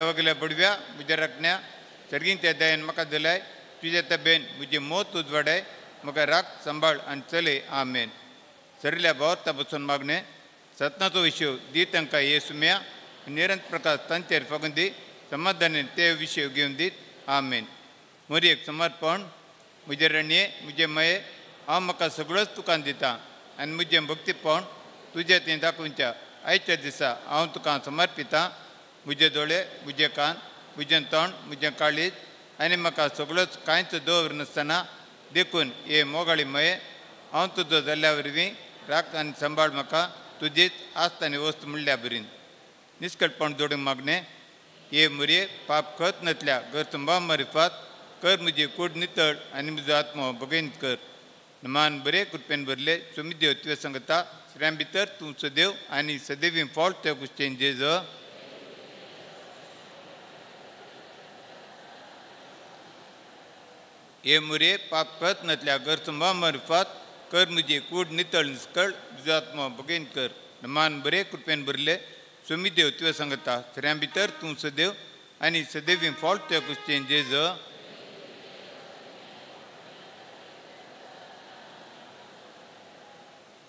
वगल्या बडव्या म्हज्या राखण्या सर्गींच्या दयेन म्हाका दिलाय तुज्या तबेन म्हजी मोत उजवाडाय म्हाका राख सांबाळ आनी चलय आमेन. सरिल्ल्या भावार्था बसून मागणें सतनाचो विशय दी तांकां हे सुम्या निरंत प्रकाश तांचेर फागून दी समाधानान ते विशय घेवन दीत आमेन. मोरयेक समर्पण. म्हजे रणये म्हजे मये हांव म्हाका सगळोच तुका दिता आनी म्हजें भक्तीपण तुजें तें दाखोवच्या आयच्या दिसा हांव तुका समर्पितां. म्हजे दोळे म्हजे कान म्हजें तोंड म्हजें काळीज आनी म्हाका सगळोच कांयच दवर नासतना देखून हे मोगाळी मये हांव तुजो जाल्ल्या वरवीं राख आनी सांबाळ म्हाका तुजीच आस्त आनी वस्त म्हणल्या बरीन. निस्कटपण जोडूंक मागणें. हे मुरये पाप खत नतल्या गरसुंबा मारिफात कर म्हजी कूड नितळ आनी म्हजो आत्मो भगीन कर. मान बरे कृपेन भरले सुमिदेव तुवें सांगता श्र्यां भितर तूं सदैव आनी सदैवी फॉल्ट त्या गोश्टीन जेज. हे मुरे पाप खत नतल्या गरसुंबा मारिफात कर म्हजी कूड नितळ निस्कळ म्हजो आत्मो भगीन कर. मान बरे कृपेन भरले सुमिदेव तुवें सांगता श्र्यां भितर तूं सदैव आनी सदैवी फॉल्ट त्या गोश्टीन जेज.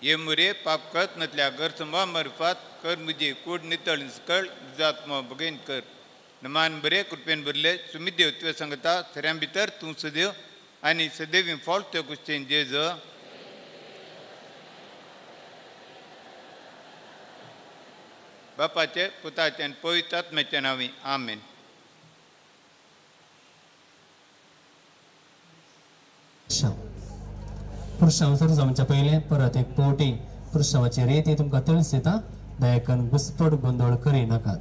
हे मुरे पाप खत नतल्या गरसुंबा मारिफात कर म्हजी कूड नितळ निस्कळ म्हजो आत्मो भगीन कर. मान बरे कृपेन भरले सुमिदेव तुवें सांगता सऱ्यां भितर तूं सदैव आनी सदैवी फॉल्ट त्या गोश्टीन जेज. बापाचे पुताचे आनी पवित्र आत्म्याच्या नांवी आमेन. पुरुषांव सुरू जावच्या पयलें परत एक पवटी पुरुषावाची रेती तुमकां तळस येता. दयाकन घुसपट गोंदळ करिनाकात.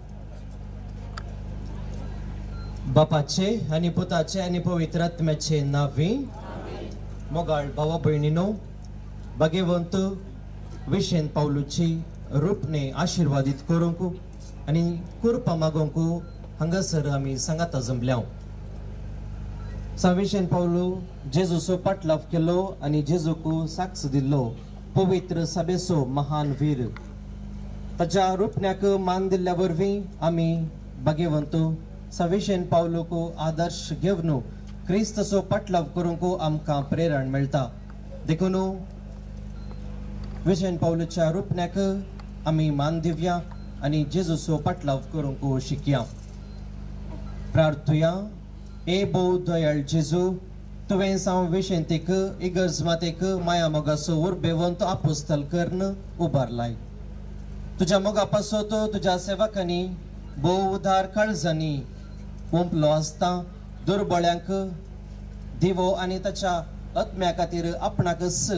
बापाचे आनी पुताचे आनी पवित्र आत्म्याचे नांवी. मोगाळ भावा भयणीनो, भाग्यवंत विशेन पावलूची रूपने आशिर्वादीत करूंक आनी कृपा मागोवंक हांगासर आमी सांगाता जमल्या. सांविशेन पावलू जेजूचो पाटलाव केलो आनी जेजूक साक्ष दिल्लो पवित्र सभेचो महान वीर. ताच्या रुपण्याक मान दिल्ल्या वरवीं आमी भाग्यवंत सांविशेन पावलूक आदर्श घेवन क्रिस्ताचो पाटलाव करूंक आमकां प्रेरण मेळटा. देखून विशेन पावलूच्या रुपण्याक आमी मान दिवया आनी जेजूचो पाटलाव करूंक शिकया. प्रार्थुया. ए भोव दयाळ जेजू, तुवें सांव विशेंतीक इगर्ज मातेक माया मोगाचो उर्बेवंत आपोस्तल करून उबारलाय. तुज्या मोगा पासत तुज्या सेवकांनी भोव उदार काळजांनी ओंपलो आसता दुर्बळ्यांक दिवो आनी ताच्या आत्म्या खातीर आपणाकच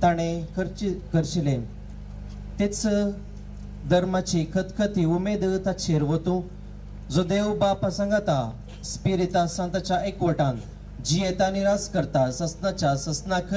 ताणें करशिलें. तेच धर्माची खतखती उमेद ताचेर वतूं जो देव बाप सांगाता स्पिरिता सांताच्या एकवटान जियेता निराश करता ससनाच्या ससनाक.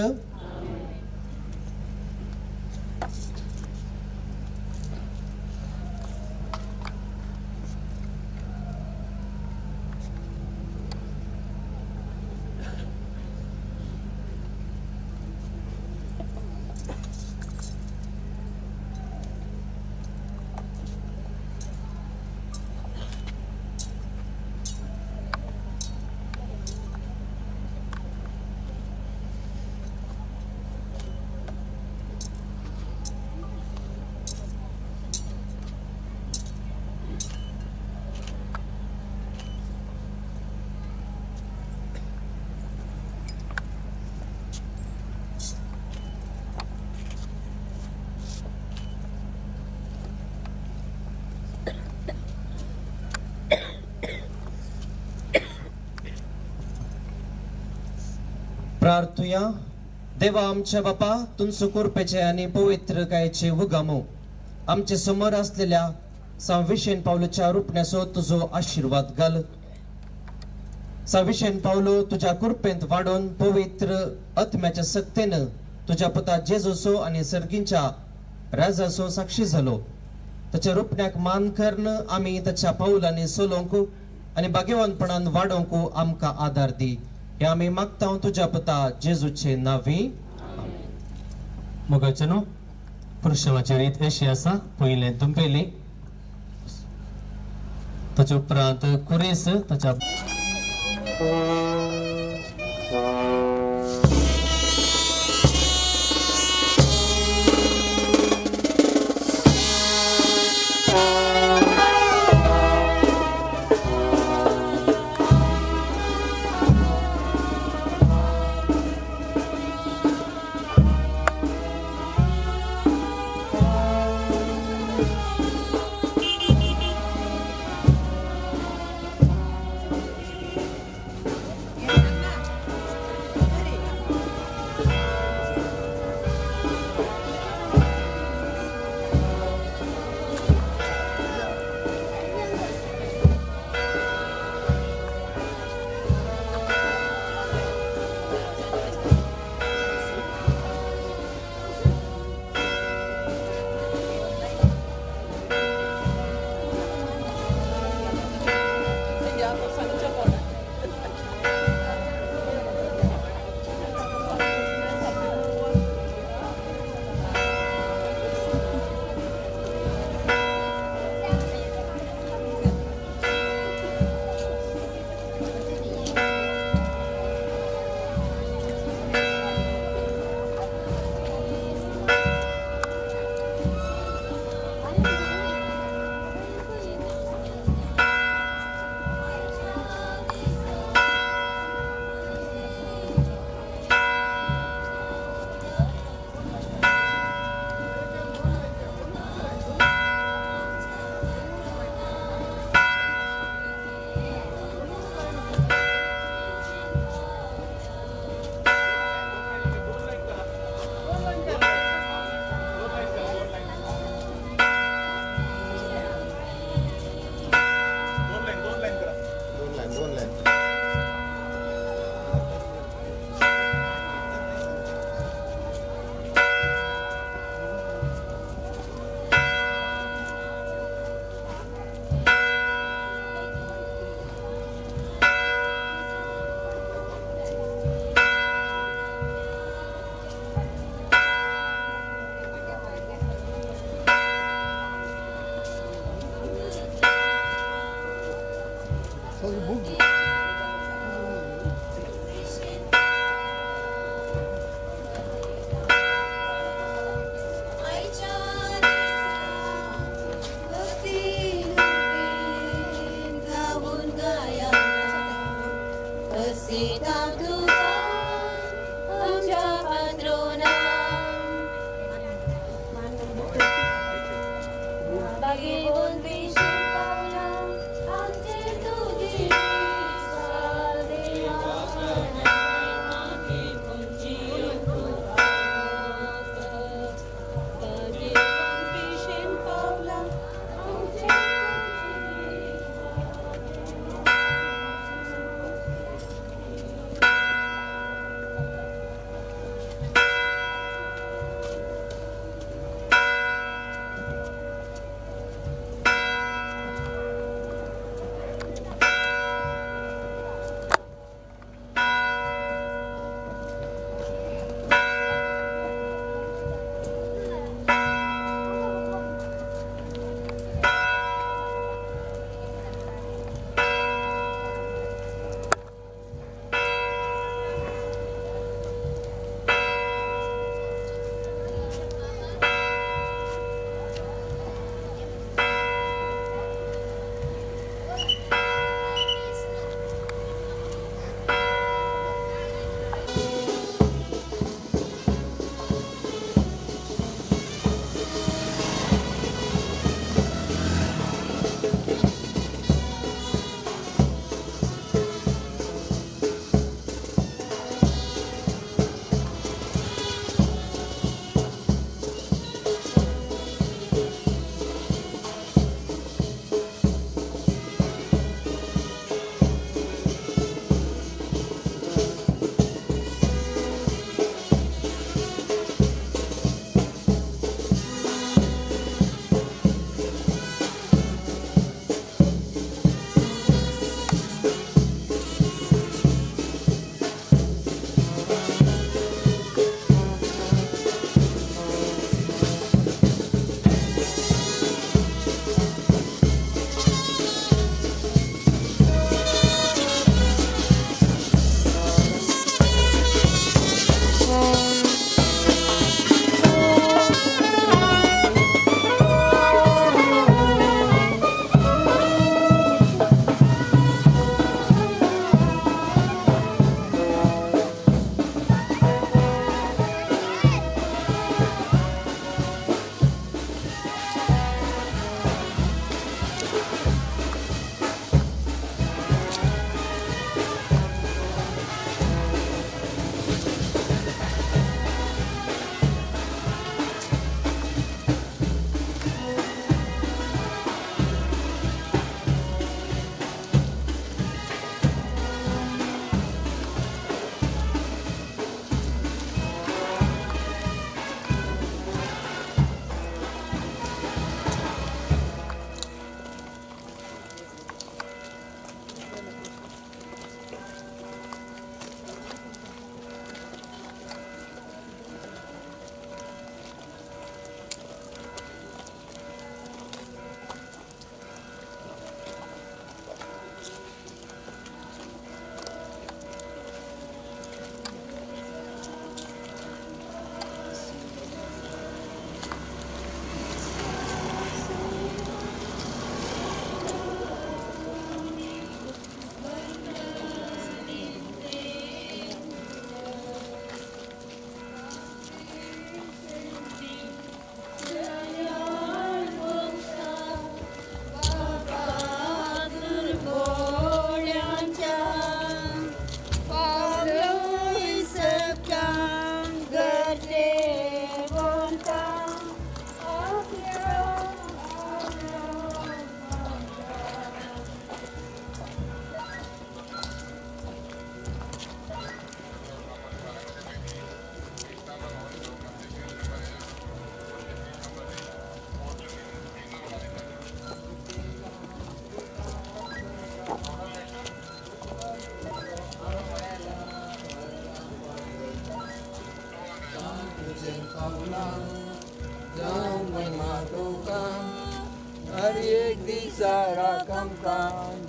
प्रार्थुया. देवा आमच्या बापा, तुमचो कृपेचे आनी पवित्रकायेचे उगामो आमचे समोर आसलेल्या सांविशेन पावलूच्या रुपण्याचो तुजो आशिर्वाद घाल. सांविशेन पावलू तुज्या कृपेंत वाडोवन पवित्र आत्म्याच्या सक्तेन तुज्या पुता जेजूचो आनी सर्गींच्या राजाचो साक्षी जालो. ताच्या रुपण्याक मान करून आमी ताच्या पावलांनी चलोवंक आनी भाग्यवानपणान वाडोवंक आमकां आदार दी. हे आमी मागता तुज्या पुता जेजूचे नांवी. मोगाचेनो पुरुषावाची रीत अशी आसा. पयलें दुंपेली ताचे उपरांत कुरेस ताच्या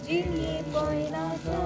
जिणे पयनाचा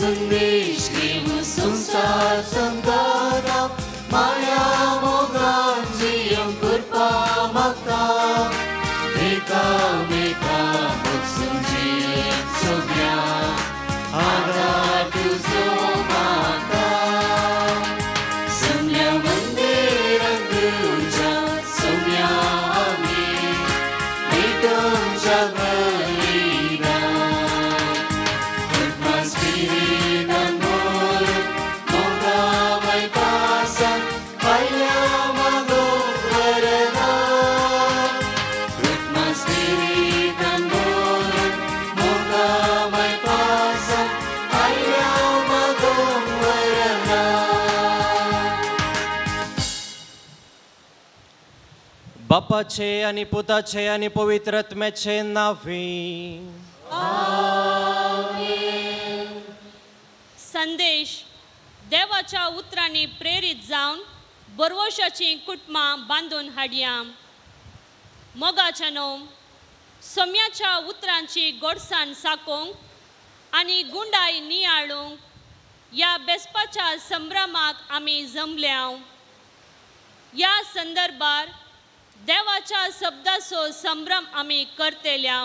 संदेश घेवन संवसार समजना माया मोगान जियोंक करपा मागता एकामेका वचून जियेत सोम्या आदार तुजो मागता सोम्या मंदिरांत तुज्या सोम्या आमी भेटोवच्या बलिदान आत्मा स्पिरितान भरून मोगामय पासान पायल्या मागोंक वरदान आत्मा स्पिरितान भरून मोगामय पासान पायल्या मागोंक वरदान. बापाचे आनी पुताचे आनी पवित्र आत्म्याचे नावे. संदेश देवाच्या उतरांनी प्रेरीत जावन बरवशाचीं कुटुंबां बांदून हाडया. मोगाच्यानो सोम्याच्या उतरांची गोडसाण साकोवंक आनी गुंडाय नियाळूंक ह्या बेसपाच्या संभ्रमाक आमी जमल्या. ह्या संदर्भार देवाच्या शब्दाचो संभ्रम आमी करतल्या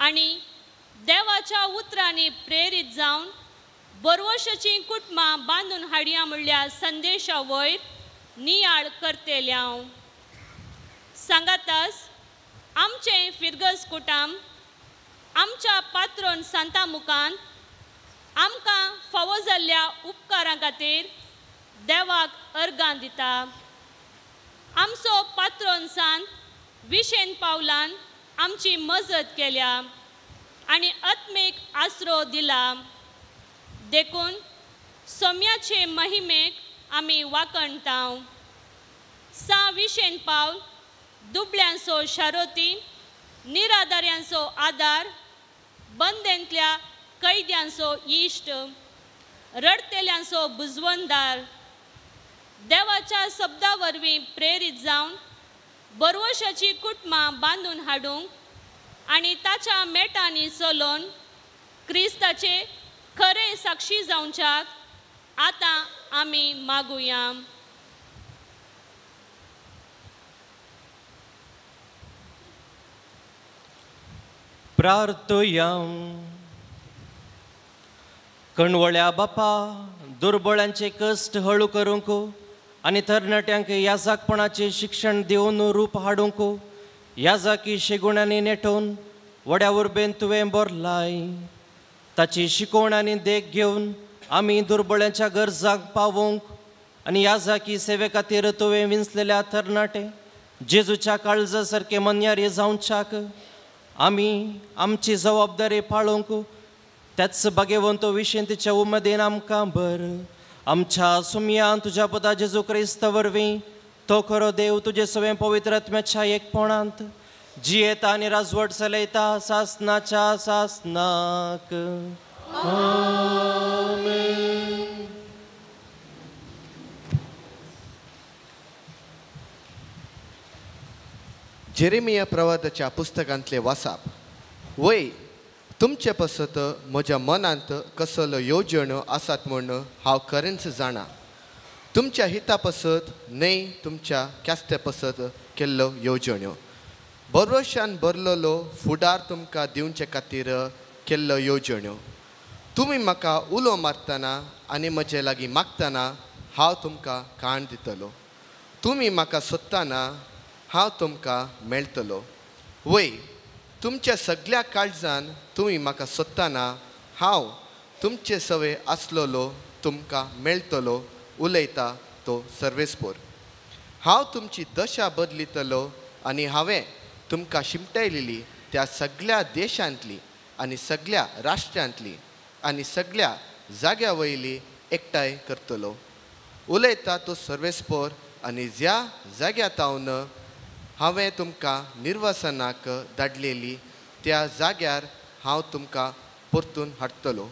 आनी देवाच्या उतरांनी प्रेरीत जावन बरवशाचीं कुटुंबां बांदून हाडया म्हणल्यार संदेशा वयर नियाळ करतल्या. सांगातास आमचें फिरगज कुटाम आमच्या पात्रोन सांता मुखान आमकां फावो जाल्ल्या उपकारां खातीर देवाक अर्गां दिता. आमचो पात्रोन सांत विशेन पावलान आमची मजत केल्या आनी आत्मीक आसरो दिला. देखून सोम्याचे महिमेक आमी वाकणता. सा विशेन पावल दुबळ्यांचो शारोती, निराधाऱ्यांचो आदार, बंदेंतल्या कैद्यांचो इश्ट, रडतेल्यांचो बुजवंदार, देवाच्या शब्दा वरवीं प्रेरीत जावन बरवशाची कुटुंबां बांदून हाडूंक आनी ताच्या मेटांनी चलोवन क्रिस्ताचे खरे साक्षी जावच्याक आतां आमी मागुया. प्रार्थुया. कणवळ्या बापा, दुर्बळांचे कश्ट हळू करूंक आनी तरणाट्यांक याजाकपणाचें शिक्षण दिवन रूप हाडूंक याजाकी शेगुणांनी नेटोवन व्हड्या उर्बेन तुवें भरलाय. ताची शिकवण आनी देख घेवन आमी दुर्बळ्यांच्या गरजांक पावोवंक आनी याजाकी सेवे खातीर तुवें विंचलेल्या तरणाटे जेजूच्या काळजा सारके मनयारी जावच्याक आमी आमची जबाबदारी पाळोवंक त्याच भागेवंत विशेंतीच्या उमेदीन आमकां भर. आमच्या सुमयान तुज्या पदा जेजू क्रिस्त वरवीं तो खरो देव तुजे सवें पवित्र आत्म्याच्या एकपणांत जियेता आनी राजवट चलयता सासनाच्या सासनाक. जेरेमिया प्रवादाच्या पुस्तकांतले वासाप. वय तुमचे पसत म्हज्या मनांत कसलो येवजण्यो आसात म्हूण हांव खरेंच जाणा. तुमच्या हिता पसत न्हय तुमच्या क्यास्त्या पसत केल्लो येवजण्यो. बरोशान भरलेलो फुडार तुमकां दिवचे खातीर केल्लो येवजण्यो. तुमी म्हाका उलो मारतना आनी म्हजे लागीं मागतना हांव तुमकां काण दितलो. तुमी म्हाका सोदतना हांव तुमकां मेळटलो. वय तुमच्या सगळ्या काळजान तुमी म्हाका सोदतना हांव तुमचे सवे आसलेलो तुमकां मेळटलो उलयता तो सर्वेस्पोर. हांव तुमची दशा बदलितलो आनी हांवें तुमकां शिमटायलेली त्या सगळ्या देशांतली आनी सगळ्या राष्ट्रांतली आनी सगळ्या जाग्या वयली एकठांय करतलो उलयता तो सर्वेस्पोर. आनी ज्या जाग्या तावन हांवें तुमकां निर्वासनाक धाडलेली त्या जाग्यार हांव तुमकां परतून हाडटलो.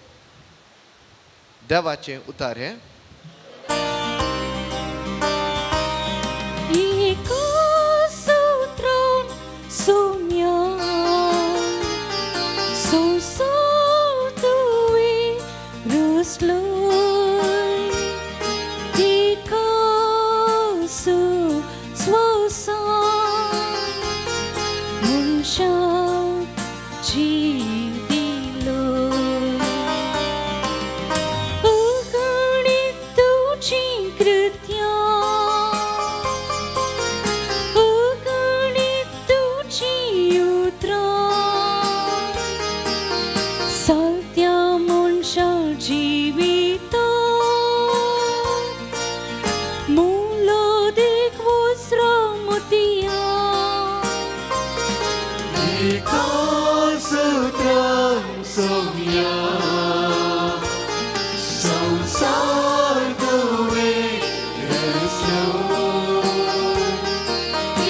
देवाचें उतार हें. Soumya, so so tuwe Saumya संसार तुवें रचलो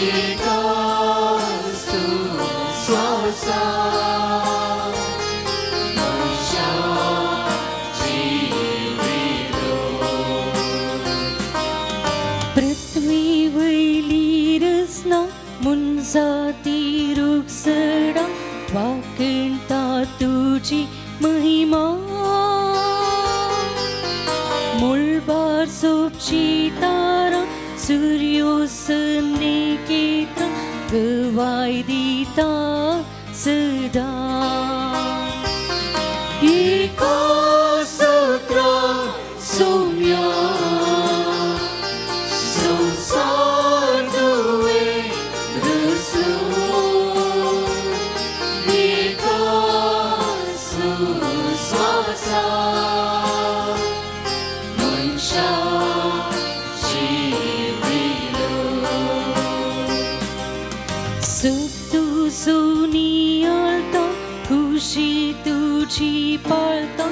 एकाच स्वासा मनशा जिविलो. पृथ्वी वयली रचना मुनजाती रुखसडा वाकणता तुजी महिमा मुळबार सोबची तारा सूर्योसने केता गवाय दिता सदा. एका सूत्रा सोम्या संसार तुवें रचलो एका स्वासा मनशा जिविलो. सुख सोनियाळता खुशी तुजी पाळता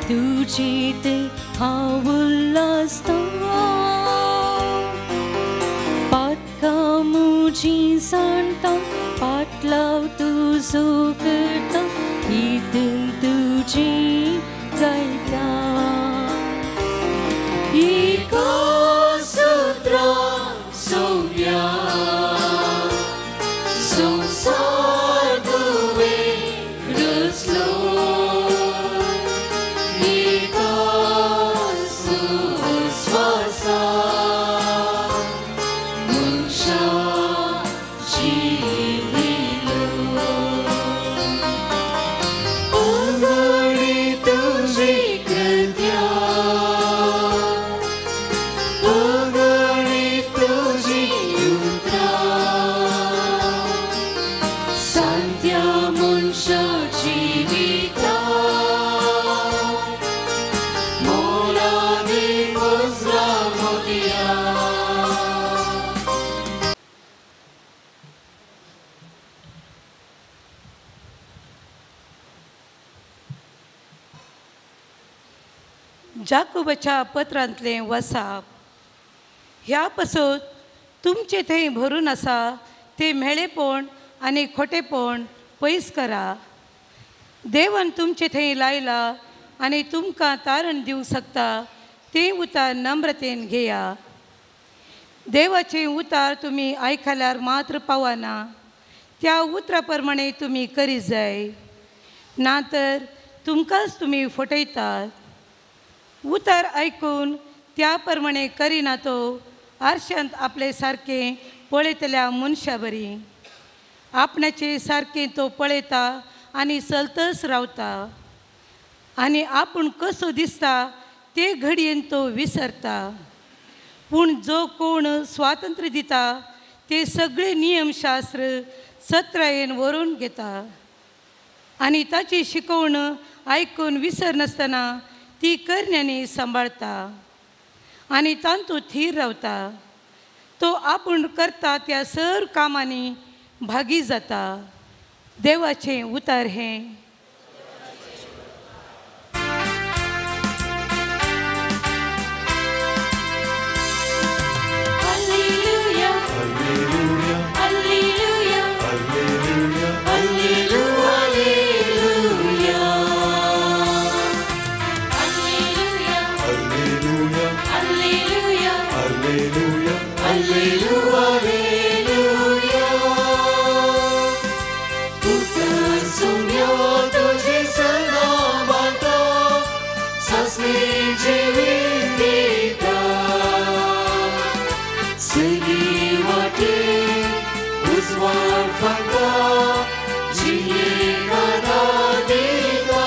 तुजे ते हांव उल्हासता पातकां म्हजी सांडता पाटलाव तुजो करता कीर्तन तुजें गायता. एका सूत्रा सोम्या संसार तुवें रचलो एका स्वासा मनशा जिविलो. अगणित तुजी कृत्या अगणित तुजी उतरां सांत्या मनशा जिविता मोलादीक वज्रा मोतयां. जाकोबाच्या पत्रांतलें वसाप. ह्या पसत तुमचे थंय भरून आसा ते म्हेळेपण आनी खोटेपण पयस करा. देवान तुमचे थंय लायला आनी तुमकां तारण दिवंक शकता तें उतार नम्रतेन घेया. देवाचें उतार तुमी आयकल्यार मात्र पावना, त्या उतरा प्रमाणे तुमी करी जाय, ना तर तुमकांच तुमी फटयतात. उतर आयकून त्या प्रमाणे करिना तो आरशांत आपले सारकें पळयतल्या मनशा बरी आपणाचे सारकें तो पळयता आनी चलतच रावता आनी आपूण कसो दिसता ते घडयेन तो विसरता. पूण जो कोण स्वातंत्र्य दिता ते सगळे नियमशास्त्र सत्रायेन व्हरून घेता आनी ताची शिकवण आयकून विसरनासतना ती करण्यांनी सांबाळता आनी तांतू थीर रावता. तो आपूण करता त्या सर कामांनी भागी जाता. देवाचें उतार हें. Hallelujah, hallelujah, hallelujah, hallelujah, hallelujah. उतर सोम्या तुझे सदा माता सासने जिवीत दिता सगळी वाटे उजवाड फाटा जिणेक आदार दिता.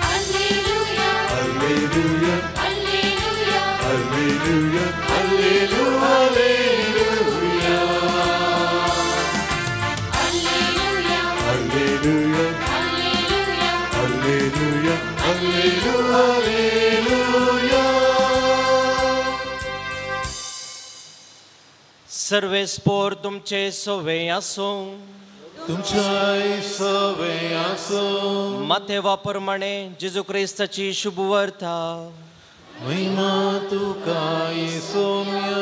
Hallelujah, hallelujah, hallelujah, hallelujah, hallelujah. सर्वेस्पोर तुमचे सवे आसूं. तुमच्याय सवे आसूं. आसूं. मातेवा प्रमाणे जेजू क्रिस्ताची शुभवार्ता. महिमा तुका येसोम्या.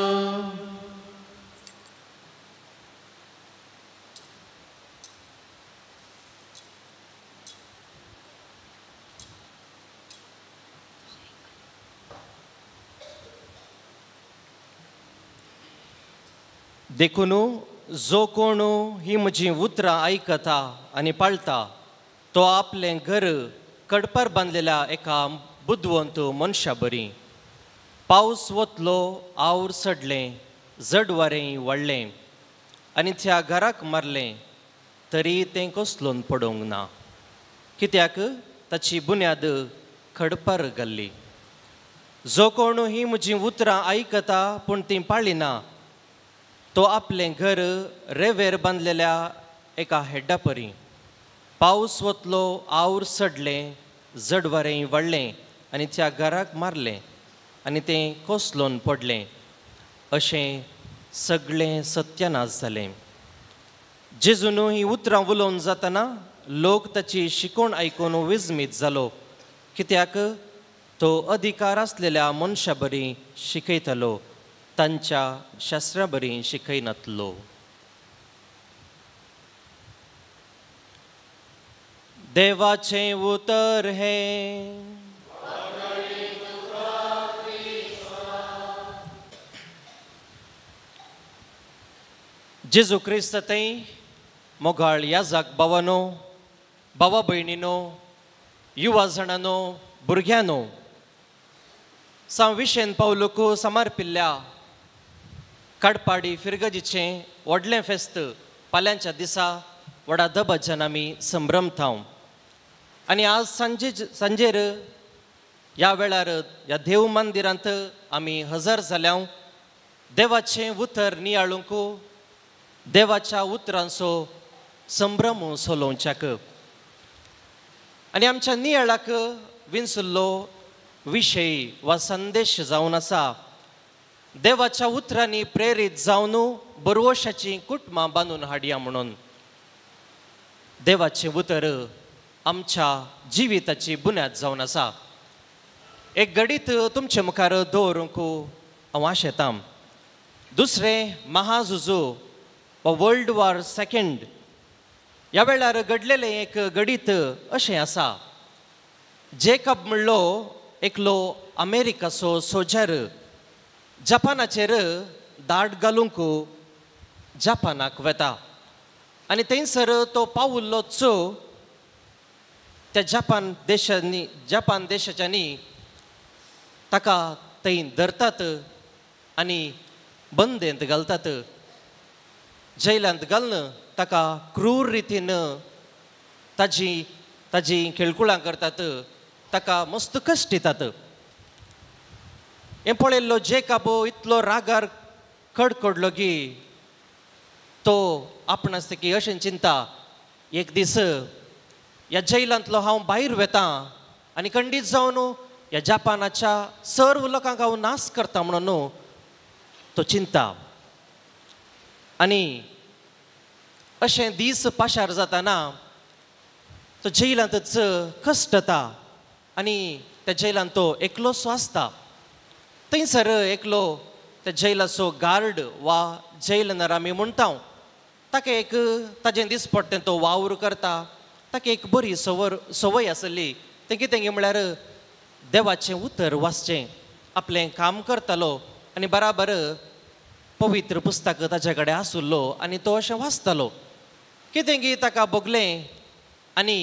देखून जो कोण ही म्हजी उतरां आयकता आनी पाळटा तो आपलें घर कडपार बांदलेल्या एका बुदवंत मनशा बरी. पावस वतलो, our चडलें, जड वारें वाडलें आनी त्या घराक मारलें, तरी तें कोसलोन पडोवंक ना, कित्याक ताची बुन्याद खडपार घाल्ली. जो कोण ही म्हजी उतरां आयकता पूण तीं पाळिना तो आपलें घर रेवेर बांदलेल्या एका हेड्डा परी. पावस वतलो, our चडलें, जड वारें वाडलें आनी त्या घराक मारलें आनी तें कोसलोन पडलें. अशें सगळें सत्यानाश जालें. जेजून ही उतरां उलोवन जातना लोक ताची शिकोवण आयकून विजमीत जालो, कित्याक तो अधिकार आसलेल्या मनशा बरी शिकयतालो, तांच्या शास्त्रा बरी शिकयनातलो. देवाचें उतर हें. जेजू क्रिस्त थंय मोगाळ याजाक भावानो, भावा भयणीनो, युवा जाणांनो, भुरग्यांनो, सांव विशेन पावलूक समर्पिल्ल्या काडपाडी फिरगजीचें व्हडलें फेस्त फाल्यांच्या दिसा व्हडा दबाज्यान आमी संभ्रमता. आनी आज सांजेर ह्या वेळार ह्या देव मंदिरांत आमी हजर जाल्या देवाचें उतर नियाळूंक, देवाच्या उतरांचो संभ्रम सोलोवच्याक. आनी आमच्या नियाळाक विंचुल्लो विशय वा संदेश जावन आसा देवाच्या उतरांनी प्रेरीत जावन बरवशाचीं कुटुंबां बांदून हाडया म्हणून. देवाचें उतर आमच्या जिविताची बुन्याद जावन आसा. एक घडीत तुमचे मुखार दवरूंक हांव आशेतां. दुसरें महाझुजू वा वर्ल्ड वॉर सेकंड ह्या वेळार घडलेलें एक घडीत अशें आसा. जेकब म्हणलो एकलो अमेरिकाचो सोजर जपानाचेर दाट घालूंक जपानाक वता आनी थंयसर तो पावुल्लो चो त्या जपान देशाच्यांनी ताका थंय धरतात आनी बंदेंत घालतात. जैलांत घालून ताका क्रूर रितीन ताजी ताजी खेळकुळां करतात, ताका मस्त कश्ट दितात. हें पळयल्लो जेकब इतलो रागार कडकडलो की तो आपणास की अशें चिंता, एक दीस ह्या जैलांतलो हांव भायर वेता आनी खंडीत जावन ह्या जपानाच्या सर्व लोकांक हांव नाश करता म्हणून तो चिंता. आनी अशें दीस पाशार जाताना तो जैलांतच कश्टता आनी त्या जैलांत तो एकलोसो आसता. थंयसर एकलो त्या जैलाचो गार्ड वा जैलनर आमी म्हणटा ताका एक ताजें दिसपट्टें तो वावर करता. ताका एक बरी संवय आसली, तें कितें म्हळ्यार देवाचें उतर वाचचें, आपलें काम करतालो आनी बराबर पवित्र पुस्तक ताजे कडेन आसुल्लो आनी तो अशें वाचतालो. कितें की ताका भोगलें आनी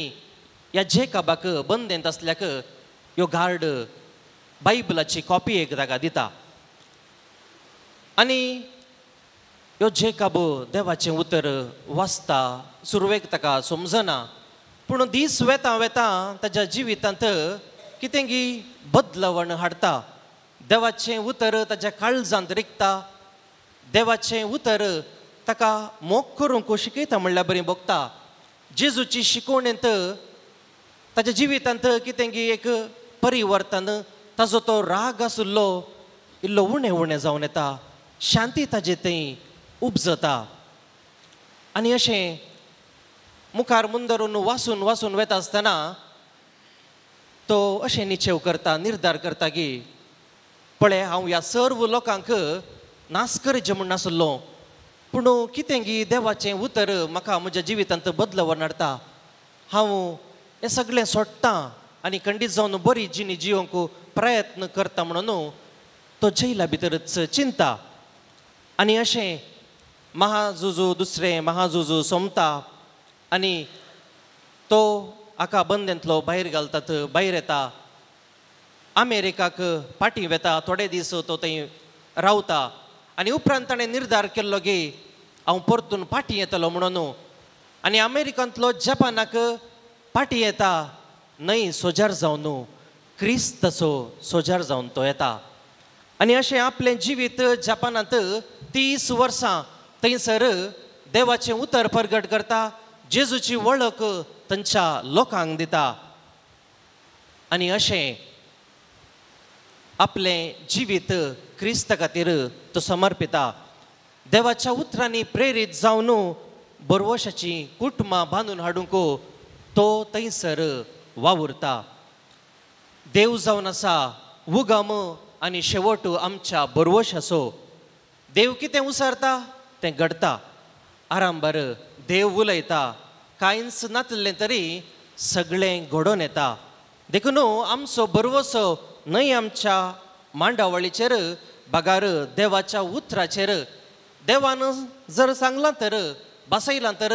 ह्या जेकबाक बंदेंत आसल्याक ह्यो गार्ड बायबलाची कॉपी एक ताका दिता आनी ह्यो जेकब देवाचें उतर वाचता. सुरवेक ताका समजना, पूण दीस वेता वेता ताज्या जिवितांत कितें की बदलवण हाडटा. देवाचें उतर ताज्या काळजांत रिगता, देवाचें उतर ताका मोग करूंक शिकयता म्हणल्यार बरी भोगता. जेजूची शिकवणेंत ताज्या जिवितांत कितें की एक परिवर्तन, ताजो तो राग आसुल्लो इल्लो उणें उणें जावन येता, शांती ताजे थंय उपजता. आनी अशें मुखार मुंदरून वासून वासून वेता आसतना तो अशें निश्चेव करता, निर्धार करता की पळय हांव ह्या सर्व लोकांक नास करचें म्हूण नासलो, पूण कितें की देवाचें उतर म्हाका म्हज्या जिवितांत बदलवन हाडटा. हांव हें सगळें सोडटां आनी खंडीत जावन बरी जिणी जियोंक प्रयत्न करता म्हणून तो जैला भितरच चिंता. आनी अशें महाजुजू दुसरें महाजुजू सोंपता आनी तो हाका बंदेंतलो भायर घालतात, भायर येता, अमेरिकाक फाटीं वेता, थोडे दीस तो थंय रावता आनी उपरांत ताणें निर्धार केल्लो की हांव परतून फाटीं येतलो म्हणून. आनी अमेरिकांतलो जपानाक फाटीं येता न्हय सोजार जावन क्रिस्ताचो सोजार जावन तो येता. आनी अशें आपलें जिवीत जपानांत 30 वर्सां थंयसर देवाचें उतर परगट करता, जेजूची वळख तांच्या लोकांक दिता आनी अशें आपलें जिवीत क्रिस्ता खातीर तो समर्पिता. देवाच्या उतरांनी प्रेरीत जावन बरवशाची कुटुंबां बांदून हाडूंक तो थंयसर वावुरता. देव जावन आसा उगम आनी शेवट आमच्या बरवशाचो. देव कितें उसरता तें घडता. आरांबर देव उलयता, कांयच नातलें तरी सगळें घडोवन येता. देखून आमचो बरवसो न्हय आमच्या मांडावळीचेर बगार देवाच्या उतराचेर. देवान जर सांगलां तर बसयलां तर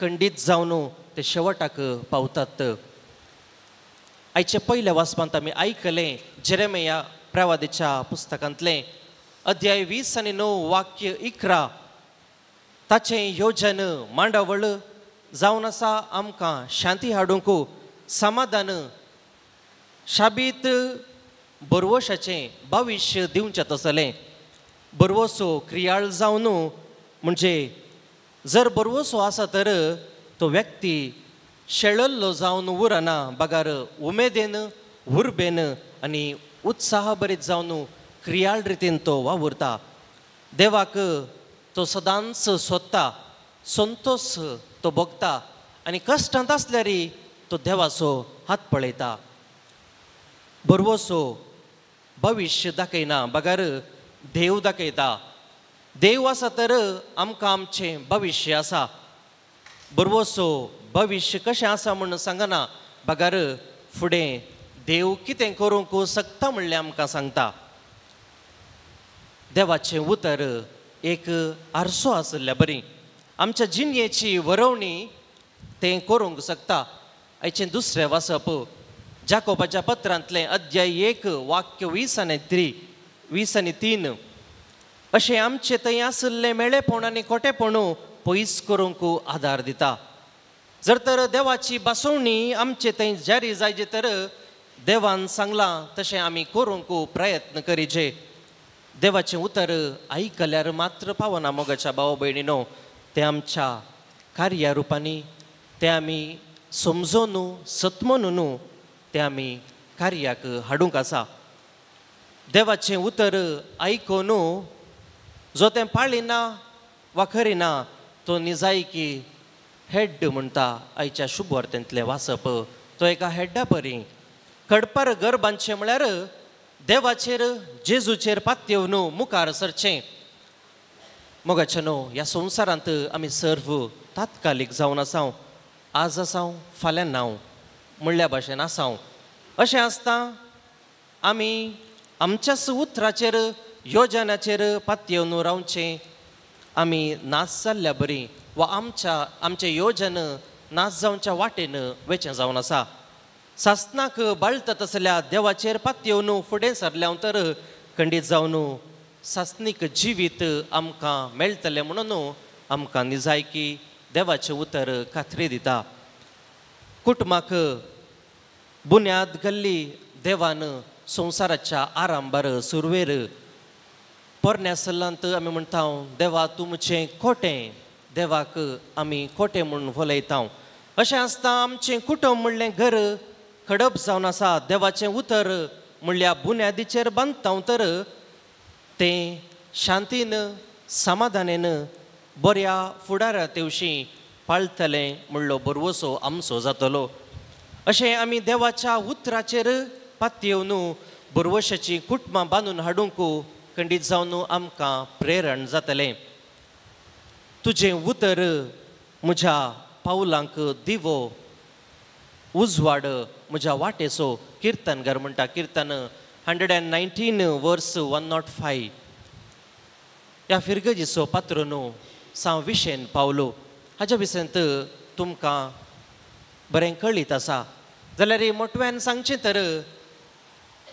खंडीत जावन ते शेवटाक पावतात. आयचे पयल्या वाचपांत आमी आयकलें जेरेमिया प्रवादीच्या पुस्तकांतलें अध्याय 20 आनी 9 वाक्य 11. ताचें योजन मांडावळ जावन आसा आमकां शांती हाडूंक, समाधान, शाबीत बरवशाचें भविश्य दिवचें तसलें. बरवसो क्रियाळ जावन म्हणजे जर बरवसो आसा तर तो व्यक्ती शेळल्लो जावन उरना, बगार उमेदीन, उर्बेन आनी उत्साहभरीत जावन क्रियाळ रितीन तो वावुरता. देवाक तो सदांच सोदता, संतोश तो भोगता आनी कश्टांत आसल्यार तो देवाचो हात पळयता. बरवसो भविश्य दाखयना बगार देव दाखयता. देव आसा तर आमकां आमचें भविश्य आसा. बरवसो भविश्य कशें आसा म्हूण सांगना, बगार फुडें देव कितें करूंक शकता म्हणलें आमकां सांगता. देवाचें उतर एक आरसो आशिल्ल्या बरी आमच्या जिणेची वरोवणी तें करूंक शकता. आयचें दुसरें वाचप जाकोबाच्या पत्रांतलें अध्याय 1 वाक्य 20 आनी 3 20 आनी 3. अशें आमचें थंय आशिल्लें मेळेपण आनी खोटेपण पयस करूंक आदार दिता. जर तर देवाची बसवणी आमचे थंय जारी जायचे तर देवान सांगलां तशें आमी करूंक प्रयत्न करीचे. देवाचें उतर आयकल्यार मात्र पावना मोगाच्या भाव भयणीनो, तें आमच्या कार्या रुपांनी तें आमी समजून सत्मनून तें आमी कार्याक हाडूंक आसा. देवाचें उतर आयकून जो तें पाळिना वा करिना तो निजायकी हेड्ड म्हणटा. आयच्या शुभवार्तेंतलें वाचप तो एका हेड्डा परी कडपार घर बांदचें म्हळ्यार देवाचेर जेजूचेर पातयेवन मुखार सरचें. मोगाचे न्हू ह्या संवसारांत आमी सर्व तात्कालीक जावन आसाव, आज आसाव फाल्यां नांव म्हणल्या भाशेन आसाव. अशें आसता आमी आमच्याच उतराचेर योजनाचेर पातयेवन रावचें. आमी नाच जाल्ल्या बरी वा आमच्या आमचें योजन नाच जावच्या वाटेन वेचें जावन आसा. सासनाक बाळता तसल्या देवाचेर पातयेवन फुडें सरल्या तर खंडीत जावन सासनीक जिवीत आमकां मेळटलें म्हणून आमकां निजायकी देवाचें उतर खात्री दिता. कुटुंबाक बुन्याद घाल्ली देवान संवसाराच्या आरंभार सुरवेर पोरण्या सल्लांत आमी म्हणटा देवा तूं म्हजें खोटें, देवाक आमी खोटें म्हूण उलयता. अशें आसता आमचें कुटुंब म्हणलें घर खडप जावन आसा. देवाचें उतर म्हणल्या बुन्यादीचेर बांदता तर तें शांतीन समाधानेन बऱ्या फुडारा तेवशी पाळतले म्हणलो भरवसो आमचो जातलो. अशें आमी देवाच्या उतराचेर पातयेवन भरवशाची कुटुंबां बांदून हाडूंक खंडीत जावन आमकां प्रेरण जातलें. तुजें उतर म्हज्या पावलांक दिवो, उजवाड म्हज्या वाटेचो. किर्तनगर म्हणटा, किर्तन 119 वर्स 105. ह्या फिरगजीचो पात्र न्हू सांव विशेन पावलो. हाज्या विशयांत तुमकां बरें कळीत आसा. जाल्यार मोटव्यान सांगचें तर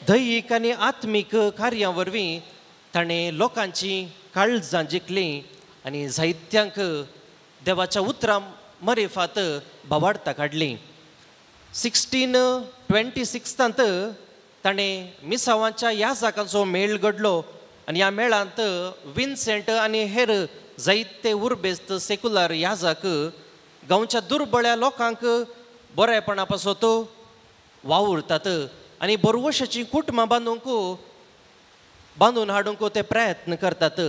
दैहीक आनी आत्मीक कार्यां वरवीं ताणें लोकांची काळजां जिखलीं आनी जायत्यांक देवाच्या उतरां मरेफात भावार्ता काडली. 1626 ताणें मिसावांच्या याजाकांचो मेळ घडलो आनी ह्या मेळांत विन्सेंट आनी हेर जायते उर्बेस्त सेक्युलर याजाक गांवच्या दुर्बळ्या लोकांक बरेपणा पासत वावुरतात आनी बरवशाचीं कुटुंबां बांदून हाडूंक ते प्रयत्न करतात.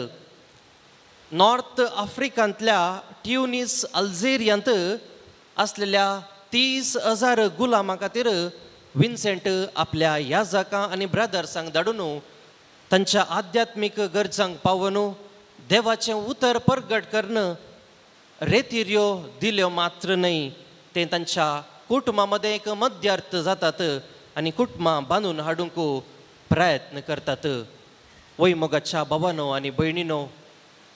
नॉर्थ आफ्रिकांतल्या ट्युनिस अल्जेरियांत आसलेल्या 30,000 गुलामां खातीर विन्सेंट आपल्या याजाकां आनी ब्रदर्सांक धाडून तांच्या आध्यात्मीक गरजांक पावोवन देवाचें उतर परगट करून रेतिर्यो दिल्यो मात्र न्हय, ते तांच्या कुटुंबा मदें एक मध्यार्थ जातात आनी कुटुंबां बांदून हाडूंक प्रयत्न करतात. वय मोगाच्या बाबानो आनी भयणीनो,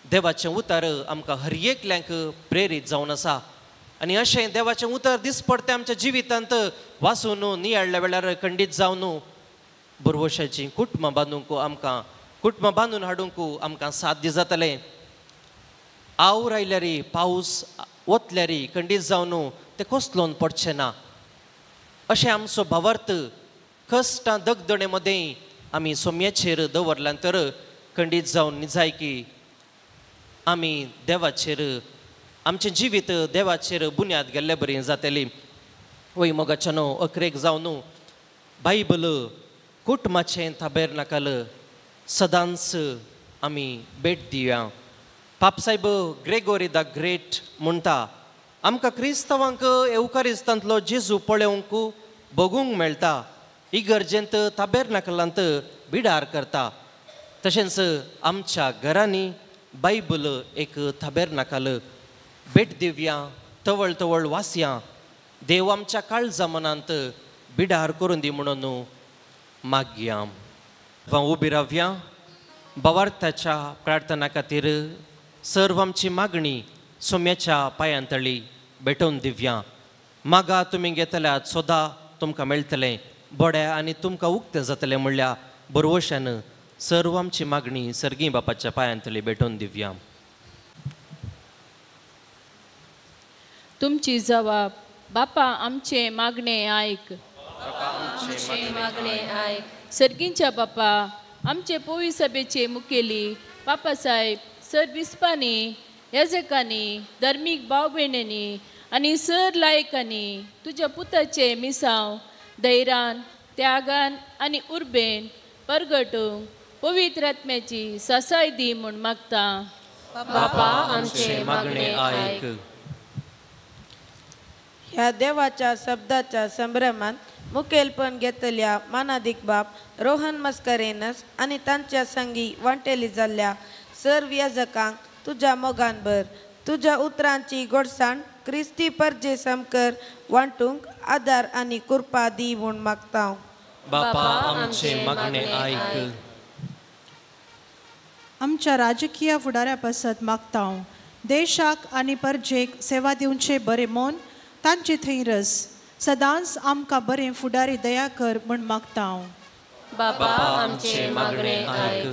देवाचें उतर आमकां हर एकल्यांक प्रेरीत जावन आसा आनी अशें देवाचें उतर दिसपडतें आमच्या जिवितांत वाचून नियाळ्ळ्या वेळार खंडीत जावन बरवशाचीं कुटुंबां बांदूंक आमकां कुटुंबां बांदून हाडूंक आमकां साध्य जातलें. आवर आयल्यार पावस वतल्यार खंडीत जावन तें कोसलोन पडचें ना. अशें आमचो भावार्थ कश्टां दगदणे मदें आमी सोम्याचेर दवरल्यान तर खंडीत जावन निजायकी आमी देवाचेर आमचें जिवीत देवाचेर बुन्याद गेल्ले बरी जातली. वय मोगाच्या न्हू अकरेक जावन बायबल कुटुंबाचें ताबेरनाकाल सदांच आमी भेट दिवया. पापसाहेब ग्रेगोरी the great म्हणटा, आमकां क्रिस्तांवांक येवकारिस्तांतलो जेजू पळोवंक बगूंक मेळटा, इगर्जेंत ताबेरनाकलांत बिडार करता. तशेंच आमच्या घरांनी बायबल एक ताबेरनाकाल भेट दिवया, तवळ तवळ वासया, देव आमच्या काळजा मनांत बिडार करून दी म्हणून मागया. उबी रावया. भावार्थाच्या प्रार्थना खातीर सर्व आमची मागणी सोम्याच्या पांयांतळी भेटोवन दिवया. मागा तुमी घेतल्यात सोदा तुमकां मेळटलें, बड्या आनी तुमकां उक्तें जातलें म्हणल्या बरवशान सर्व आमची मागणी सर्गी बापाच्या पांयांतळी भेटोवन दिवया. तुमची जबाब बापा आमचे मागणे आयक. सर्गींच्या बापा आमचे पोवी सभेचे मुखेली बापासाहेब सर बिस्पांनी याजकांनी धर्मीक भाव भयणींनी आनी सर लायकांनी तुज्या पुताचे मिसांव धैर्यान त्यागान आनी उर्बेन परगटूंक पवित्र आत्म्याची सासाय दी म्हूण मागता. बापा आमचे मागणे आयक. ह्या देवाच्या शब्दाच्या संभ्रमात मुखेलपण घेतल्या मानादीक बाप रोहन मस्करेनस आनी तांच्या संगी वांटेली जाल्ल्या सर्व याजकांक तुज्या मोगान भर, तुज्या उतरांची गोडसाण क्रिस्ती परजे समकर वांटूंक आदार आनी कृपा दी म्हूण मागता. बापा आमचे मागणे आयक. आमच्या राजकीय फुडाऱ्या पासत मागता, देशाक आनी परजेक सेवा दिवचे बरें मन तांचे थंय रस सदांच आमकां बरें फुडारी दया कर म्हूण मागता. बापा आमचे मागणे आयक.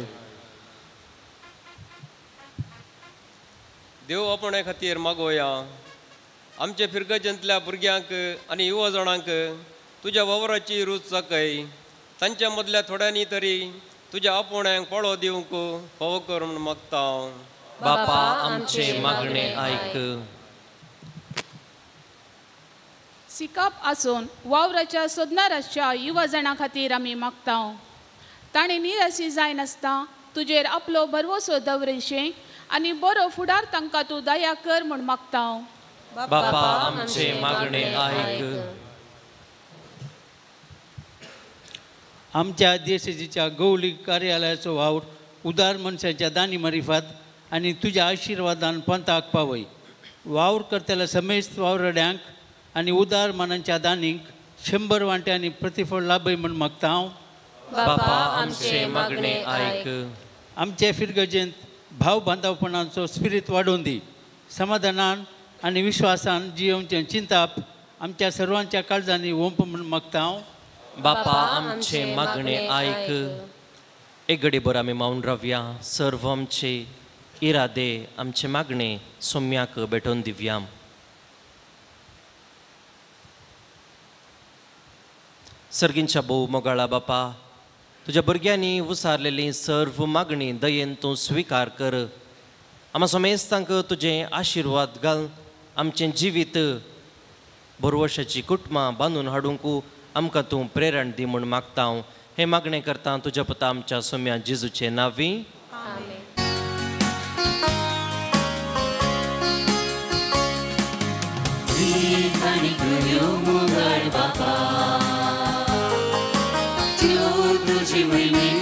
देव आपणे खातीर मागोया. आमचे फिरगजेंतल्या भुरग्यांक आनी युवा जाणांक तुज्या वावराची रूच चाकय, तांच्या मदल्या थोड्यांनी तरी तुज्या आपोवण्यांक पाळो दिवंक फावो कर म्हूण मागता. बापा आमचे मागणे आयक. सिकाप आसून वावराच्या सोदनाराच्या युवा जाणां खातीर आमी मागता. ताणें निराशी जायनासतना तुजेर आपलो भरवसो दवरिशें आनी बरो फुडार तांकां तूं दया कर म्हूण मागता. बापा आमचे मागणे आयक. आमच्या देशेच्या गौलिक कार्यालयाचो वावर उदार मनशाच्या दानी मारिफात आनी तुज्या आशिर्वादान पंथाक पावय. वावर करतल्या समेस्त वावरड्यांक आनी उदार मनांच्या दानींक 100 वांट्यांनी प्रतिफळ लाभय म्हूण मागता हांव. बापा आमचे मागणे आयक. आमचे फिरगजेंत भाव बांधवपणाचो स्पिरीत वाडोवन दी. समाधानान आनी विश्वासान जियोवचें चिंताप आमच्या सर्वांच्या काळजांनी ओंप म्हूण मागता हांव. बापा आमचे मागणे आयक. एक घडीभर आमी मावन रावया. सर्व आमचे इरादे आमचे मागणे सोम्याक भेटोवन दिवया. सर्गींच्या भोव मोगाळा बापा, तुज्या भुरग्यांनी उसारलेली सर्व मागणी दयेन तूं स्विकार कर. आमा समेस्तांक तुजें आशिर्वाद घाल. आमचें जिवीत बरवशाची कुटुंबां बांदून हाडूंक आमकां तूं प्रेरण दी म्हूण मागता हांव. हें मागणें करता तुज्या पुता आमच्या सोम्या जेजूचे नांवी.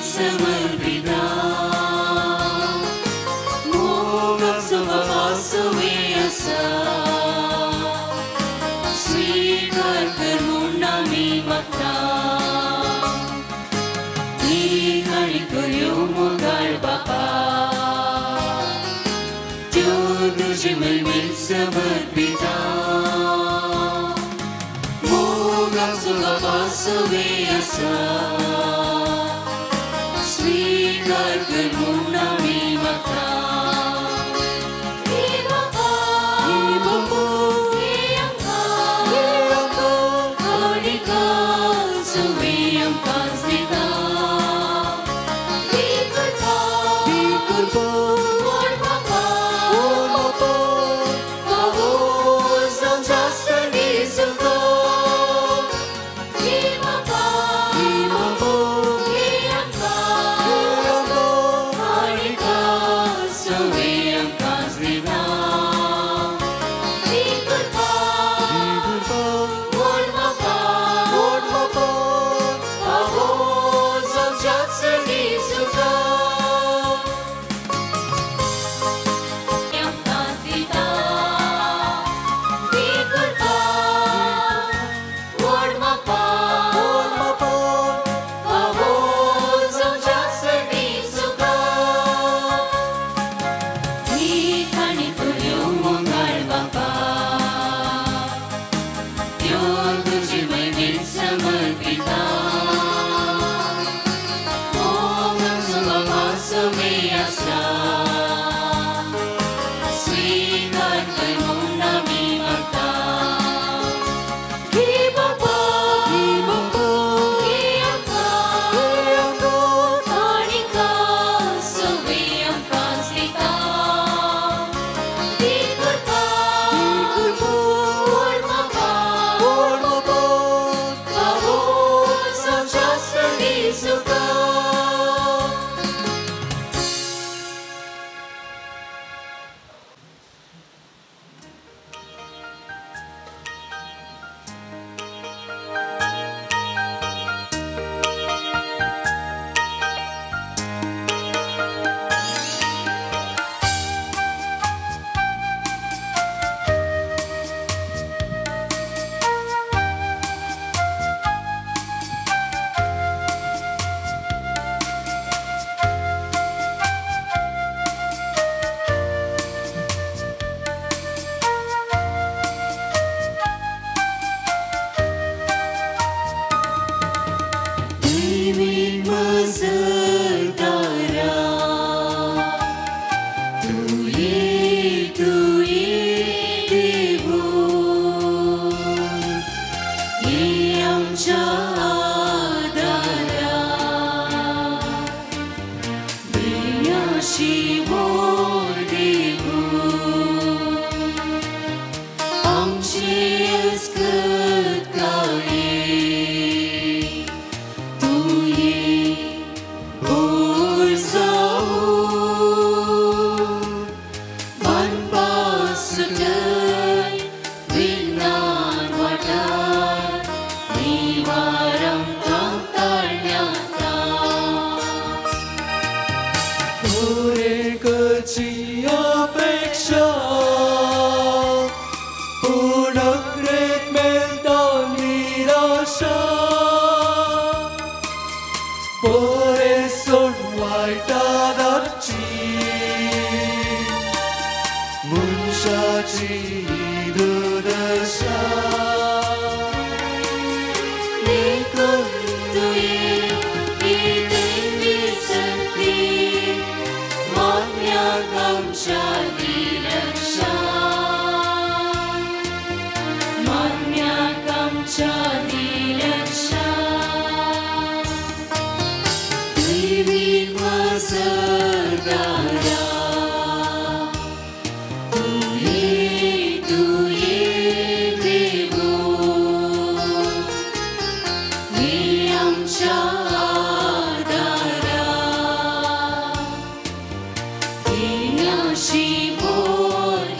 समर्पिता मोगाचो बापा सुवे आसा स्वीकार कर म्हूण आमी मागता. हे बापा, हे बापा, हे आमकां, काणिका सुवे आमकांच दिता. दी कृपा, दी कृपा, व्हड बापा, व्हड बापा, आशा बरें सोड वायटा धाडची मनशाची दुर्दशा देखून तुवें ही दैवी शक्ती मागण्याक आमच्या दिलक्षा मागण्याक आमच्या दिलक्षा दैवी वसदारा तुवें तुवें देवो हे आमच्या आदारा देण्याशी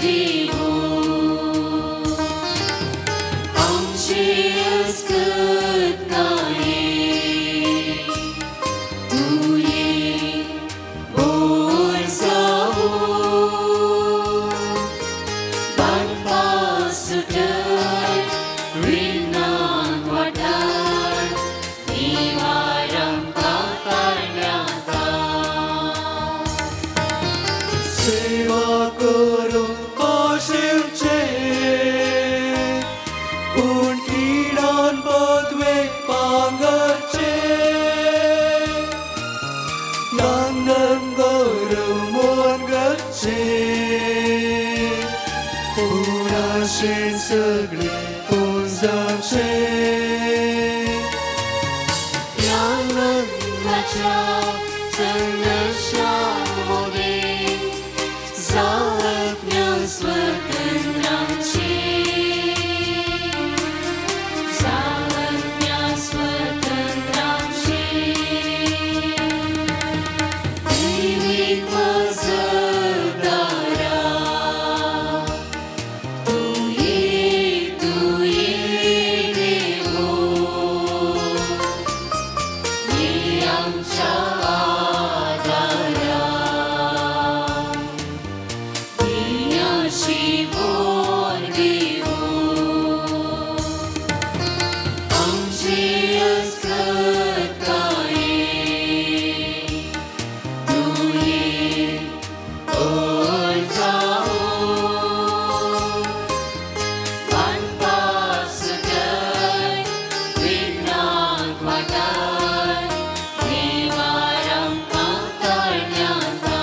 देवो आमचे अस्कताये तुवें बोर जावो बांदपा सुटर विघ्नांत वाठार निवार आमकां तारण्याता सेवा करूंक आशेवचें पूण किडान पदवेक पांगरचें दान गौरव मन करचें पूण आशेन सगळें पुंजावचें ह्या लग्नाच्या संघर्शा मदें जावप स्वतंत्राचें जावप स्वतंत्राचें दैवीक वसदारा तुवें तुवें देवो हे आमच्या आदारा देण्याशी बोर देवो आमचे अस्कताये तुवें बोर जावो बांदपा सुटर विघ्नांत वाठार निवार आमकां तारण्याता.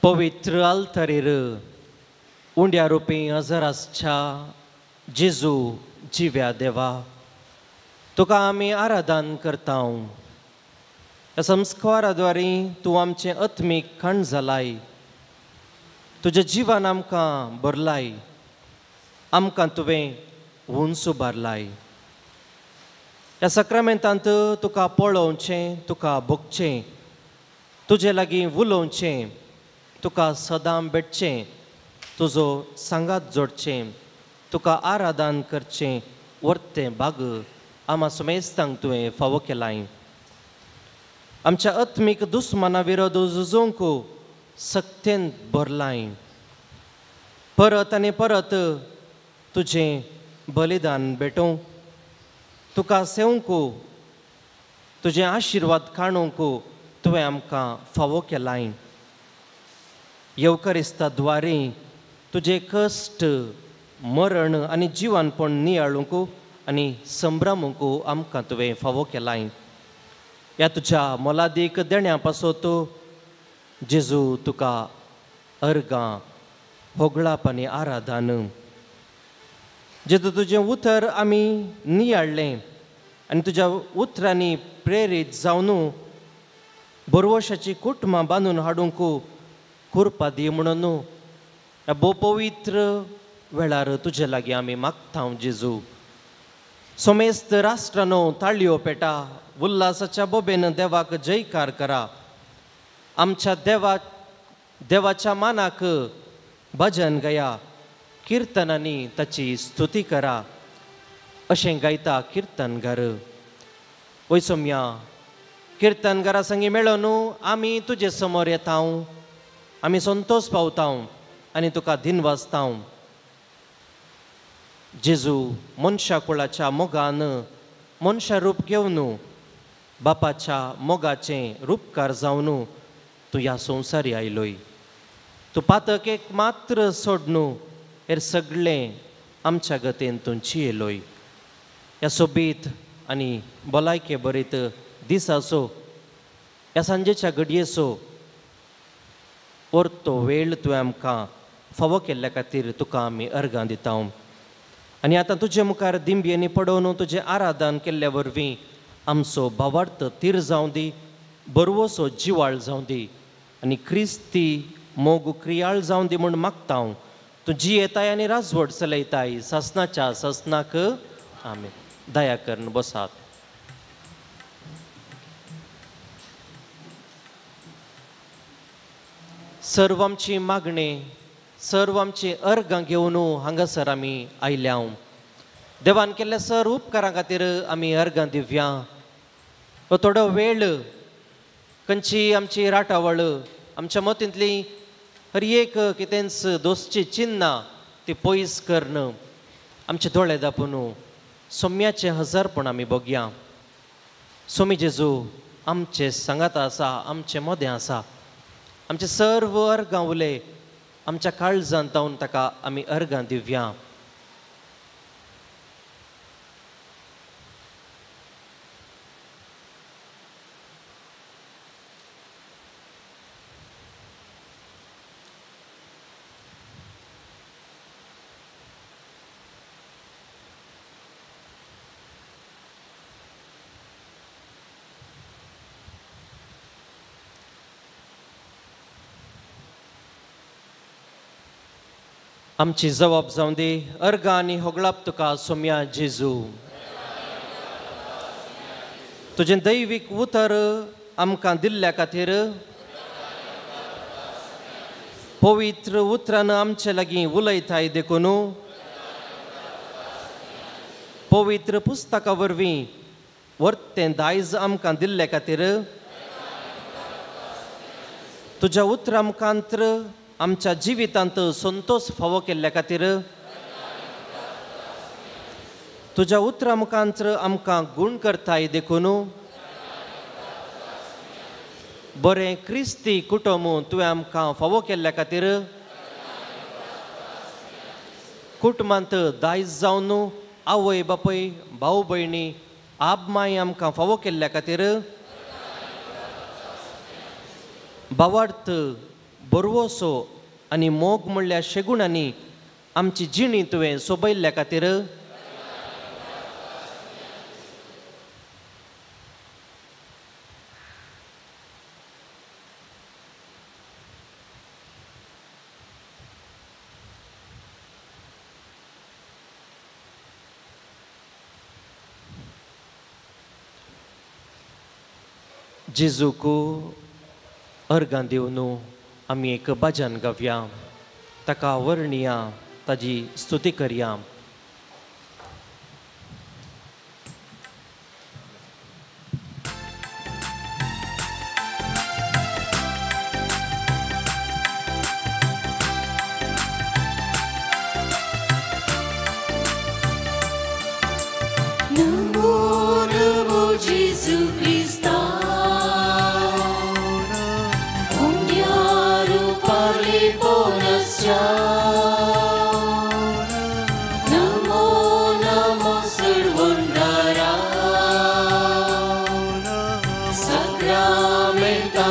पवित्र आल्तारीर उंड्या रुपी अजरासच्या जेजू जिव्या देवा तुका आमी आराधन करता. ह्या संस्कारा द्वारे तूं आमचें आत्मीक खाण जालाय, तुज्या जिवान आमकां भरलाय, आमकां तुवें उंच उबारलाय. ह्या साक्रामेंतांत तुका पळोवचें, तुका भोगचें, तुजे लागीं उलोवचें, तुका सदां भेटचें, तुजो सांगात जोडचें, तुका आराधन करचें वर्तें भाग आमा सुमेस्तांक तुवें फावो केलाय. आमच्या आत्मीक दुस्माना विरोध झुजूंक सक्तेन भरलाय. परत आनी परत तुजें बलिदान भेटोवंक, तुका सेवंक, तुजें आशिर्वाद काडूंक तुवें आमकां फावो केलाय. येवकरिस्ता द्वारे तुजें कश्ट, मरण आनी जिवानपण नियाळूंक आनी संभ्रमूंक आमकां तुवें फावो केलाय. ह्या तुज्या मोलादीक देण्या पासत जेजू तुका अर्गां, होगळाप आनी आराधन. जेजू तुजें उतर आमी नियाळ्ळें आनी तुज्या उतरांनी प्रेरीत जावन बरवशाची कुटुंबां बांदून हाडूंक कृपा दी म्हणून ह्या भोव पवित्र वेळार तुजे लागीं आमी मागता जेजू. समेस्त राष्ट्रानो ताळयो पेटा, उल्हासाच्या बोबेन देवाक जयकार करा. आमच्या देवाच्या मानाक भजन गया, किर्तनांनी ताची स्तुती करा अशें गायता किर्तनगार. वय सोम्या किर्तनगारा संगी मेळोन आमी तुजे समोर येता, आमी संतोश पावता. आनी तुका दिनवासतांव. जेजू मनशा कुळाच्या मोगान मनशा रूप घेवन बापाच्या मोगाचें रूपकार जावन तूं ह्या संवसारी आयलोय. तूं पातक एक मात्र सोडनू हेर सगळें आमच्या गतीन तूं चियेलोय. ह्या सोबीत आनी भलायके बरीत दिसाचो ह्या सांजेच्या घडयेचो परतो वेळ तुवें आमकां फावो केल्ल्या खातीर तुका आमी अर्गां दिता. आनी आतां तुजे मुखार दिंब्यांनी पडोवन तुजें आराधन केल्ल्या वरवीं आमचो भावार्थ तीर जावं दी, बरवसो जिवाळ जावं दी आनी क्रिस्ती मोग क्रियाळ जावं दी म्हूण मागता हांव. तूं जियेताय आनी राजवट चलयताय सासनाच्या सासनाक. आमेन. दया करून बसात. सर्व आमची मागणी सर्व आमची अर्गां घेवन हांगासर आमी आयल्या. देवान केल्ल्या सर उपकारां खातीर आमी अर्गां दिव्या. हो थोडो वेळ खंयची आमची राटावळ आमच्या मतींतली हर एक कितेंच दोसची चिन्नां ती पयस करून आमचे दोळे दापून सोम्याचें हजारपण आमी बघया. सोमी जेजू आमचे सांगात आसा, आमचे मोदें आसा. आमचे सर्व अर्गां उले आमच्या काळजांत जावन ताका आमी अर्गां दिव्या. आमची जबाब जावं दी अर्गां आनी होगळाप तुका सोम्या जेजू. तुजें दैवीक उतर आमकां दिल्ल्या खातीर पवित्र उतरान आमचे लागीं उलयताय देखून पवित्र पुस्तका वरवीं वर्तें दायज आमकां दिल्ल्या खातीर तुज्या उतरा मुखांत्र आमच्या जिवितांत संतोष फावो केल्ल्या खातीर तुज्या उतरा मुखांत्र आमकां गूण करताय देखून बरें क्रिस्ती कुटुंब तुवें आमकां फावो केल्ल्या खातीर कुटुंबांत दायज जावन आवय बापूय भाव भयणी आब माय आमकां फावो केल्ल्या खातीर भावार्थ बरवसो आनी मोग म्हणल्यार शेगुणांनी आमची जिणी तुवें सोबयल्ल्या खातीर जेजूक अर्गां दिवन आमी एक भजन गावया, ताका वर्णया, ताजी स्तुती करया. नमो नमो जेजू क्रिस्ता नमो नमो सुरवंदरा साक्रामेंतांकाराच्या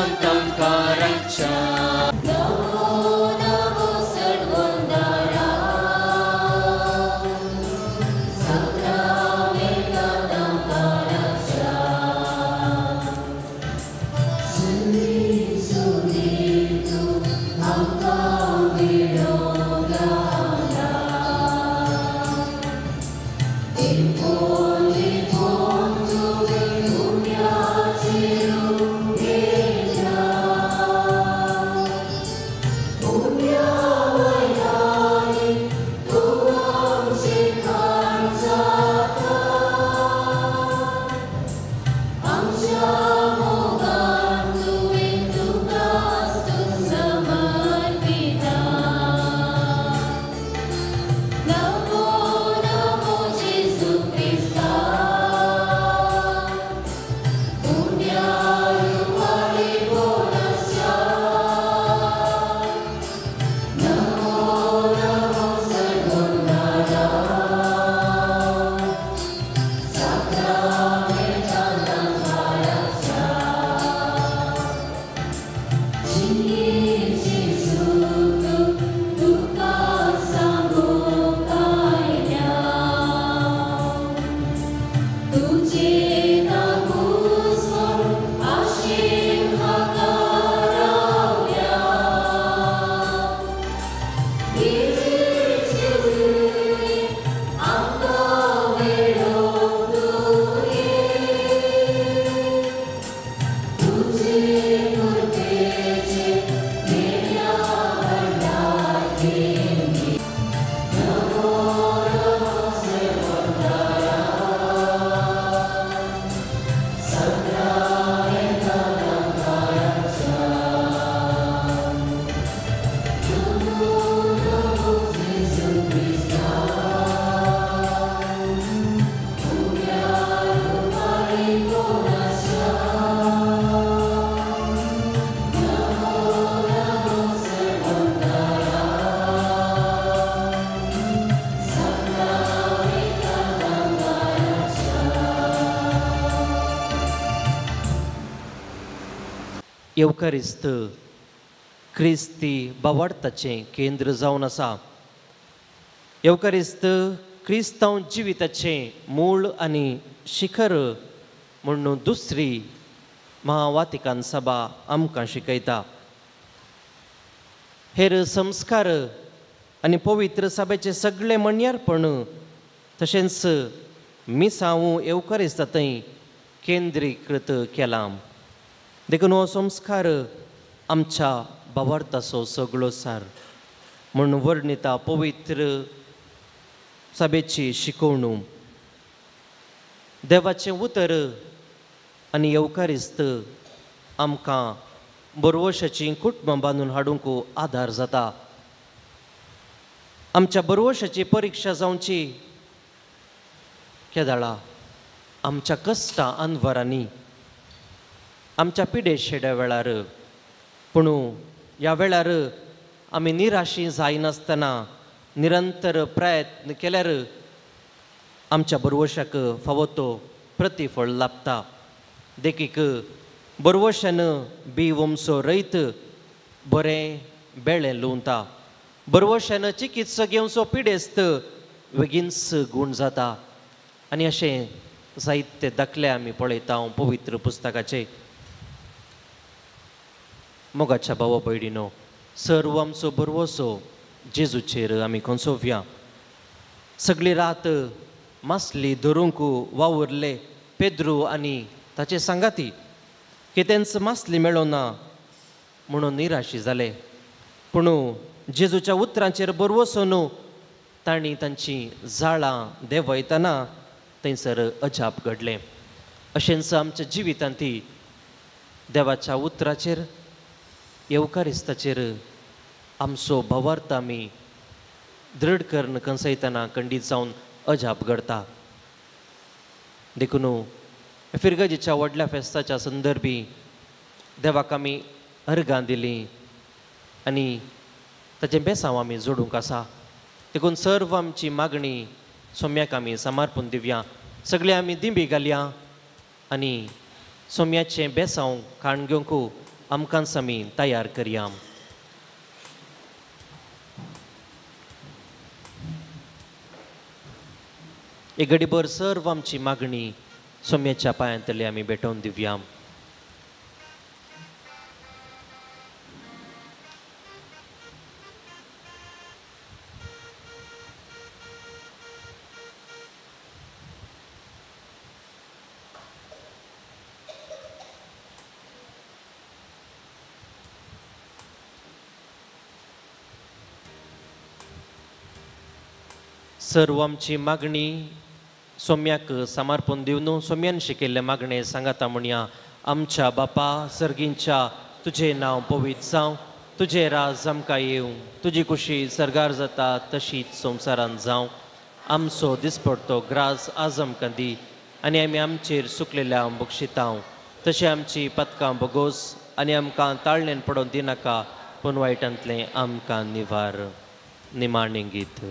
नमो नमो सुरवंदरा साक्रामेंतांकाराच्या. येवकारिस्त क्रिस्ती बावार्थाचें केंद्र जावन आसा. येवकारिस्त क्रिस्तांव जिविताचें मूळ आनी शिखर म्हूण दुसरी महावातिकान सभा आमकां शिकयता. हेर संस्कार आनी पवित्र सभेचें सगळें म्हणयारपण तशेंच मिसांव येवकारिस्ता थंय केंद्रीकृत केलां. देखून हो संस्कार आमच्या भावार्थाचो सगळो सार म्हूण वर्णिता पवित्र सभेची शिकवणूक. देवाचें उतर आनी येवकारिस्त आमकां बरवशाचीं कुटुंबां बांदून हाडूंक आदार जाता. आमच्या बरवशाची परिक्षा जावची केदाळा आमच्या कश्टां अनवरांनी, आमच्या पिडेशेड्या वेळार. पूण ह्या वेळार आमी निराशी जायनासतना निरंतर प्रयत्न केल्यार आमच्या बरवशाक फावो तो प्रतिफळ लाभता. देखीक बरवशान बी वमसो रयत बरें बेळें लुवता, बरवशान चिकित्सा घेवचो पिडेस्त बेगीनच गूण जाता. आनी अशें जायते दाखले आमी पळयता पवित्र पुस्तकाचे. मोगाच्या भावा भयणीनो, सर्व आमचो बरवसो जेजूचेर आमी कोंसोवया. सगळी रात मासली धरूंक वावुरले पेद्रू आनी ताचे सांगाती कितेंच मासली मेळोना म्हणून निराशी जाले. पूण जेजूच्या उतरांचेर बरवसो न्हू तांणी तांची जाळां देंवयतना थंयसर अजाप घडलें. अशेंच आमच्या जिवितांत ती देवाच्या उतराचेर येवकारिस्ताचेर आमचो भावार्थ आमी दृढ करून कंसयतना खंडीत जावन अजाप घडता. देखून फिरगजीच्या व्हडल्या फेस्ताच्या संदर्भी देवाक आमी अर्गां दिलीं आनी ताचें बेसांव आमी जोडूंक आसा. देखून सर्व आमची मागणी सोम्याक आमी समर्पण दिवया. सगळे आमी दिंबी घालया आनी सोम्याचें बेसांव खाण घेवंक आमकांच आमी तयार करया. एक घडीभर सर्व आमची मागणी सोम्याच्या पांयांतली आमी भेटोवन दिवया. सर्व आमची मागणी सोम्याक समर्पण दिवन सोम्यान शिकयल्ले मागणे सांगाता म्हणया. आमच्या बापा सर्गींच्या, तुजें नांव पवित्र जावं, तुजें राज आमकां येवं, तुजी कुशी सर्गार जाता तशीच संवसारांत जावं. आमचो दिसपडतो ग्रास आज आमकां दी आनी आमी आमचेर सुकलेल्या बक्षितांव तशें आमची पदकां बगोस आनी आमकां ताळणेन पडोवन दिनाका, पूण वायटांतलें आमकां निवार. निमाणें गीत.